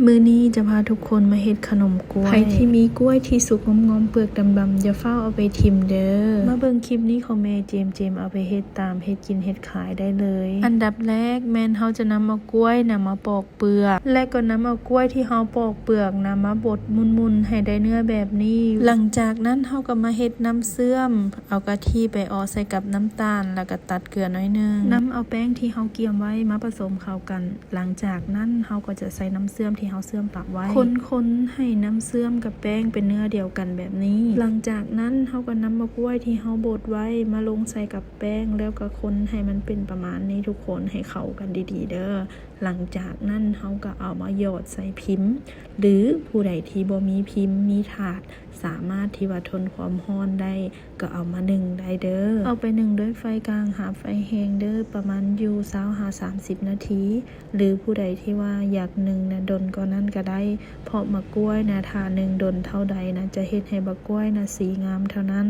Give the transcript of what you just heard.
ມື້ນີ້ຈະພາທຸກຄົນມາເຮັດຂະໜົມກ້ວຍ. ໃຜທີ່ມີກ້ວຍທີ່ສຸກງອມໆ ເປືອກດຳໆ ຢ່າຟ້າວເອົາໄປຖິ້ມເດີ. ມາເບິ່ງຄລິບນີ້ຂອງແມ່ເຈມ. ເຈມເອົາໄປເຮັດຕາມເຮັດກິນເຮັດຂາຍໄດ້ເລີຍ. ອັນດັບແລກແມ່ນເຮົາຈະນຳເອົາກ້ວຍນຳມາປອກເປືອກ ແລະກໍນຳເອົາກ້ວຍທີ່ເຮົາປອກເປືອກນຳມາບົດໝຸ່ນໆ ໃຫ້ໄດ້ເນື້ອແບບນີ້. ຫຼັງຈາກນັ້ນເຮົາກໍມາເຮັດນ້ຳເຊື່ອມ, ເອົາກະທິໄປເອາະໃສ່ກັບນ້ຳຕານ ແລ້ວກໍຕັດເກືອໜ້ອຍໜຶ່ງ. ນຳເອົາແປ້ງທີ່ເຮົາກຽມໄວ້ມາປະສົມເຂົ້າກັນ. ຫຼັງຈາກນັ້ນເຮົາກໍຈະໃສ່ນ້ຳເຊື່ອມທີ່ເຮົາເຊື່ອມປະໄວ້ ຄົນໆ ໃຫ້ນ້ຳເຊື່ອມກັບແປ້ງເປັນເນື້ອດຽວກັນແບບນີ້. ຫຼັງຈາກນັ້ນເຮົາກໍນຳໝາກກ້ວຍທີ່ເຮົາບົດໄວ້ມາລົງໃສ່ກັບແປ້ງ ແລ້ວກໍຄົນໃຫ້ມັນເປັນປະມານນີ້ທຸກຄົນ ໃຫ້ເຂົ້າກັນດີໆເດີ. ຫຼັງຈາກນັ້ນເຮົາກໍເອົາມາຫຍອດໃສ່ພິມ ຫຼືຜູ້ໃດທີ່ບໍ່ມີພິມ ມີຖາດ ສາມາດທີ່ວ່າທົນຄວາມຮ້ອນໄດ້ ກໍເອົາມາໜຶ້ງໄດ້ເດີ. ເອົາໄປໜຶ້ງດ້ວຍໄຟກາງຫາໄຟແຮງເດີ ປະມານຢູ່ຊາວຫາສາມສິບນາທີ ຫຼືຜູ້ໃດທີ່ວ່າຢາກໜຶ້ງນະດົນກວ່ານັ້ນກໍໄດ້ ເພາະໝາກກ້ວຍນະ ຖ້າໜຶ້ງດົນເທົ່າໃດນະ ຈະເຮັດໃຫ້ໝາກກ້ວຍນະສີງາມເທົ່ານັ້ນ.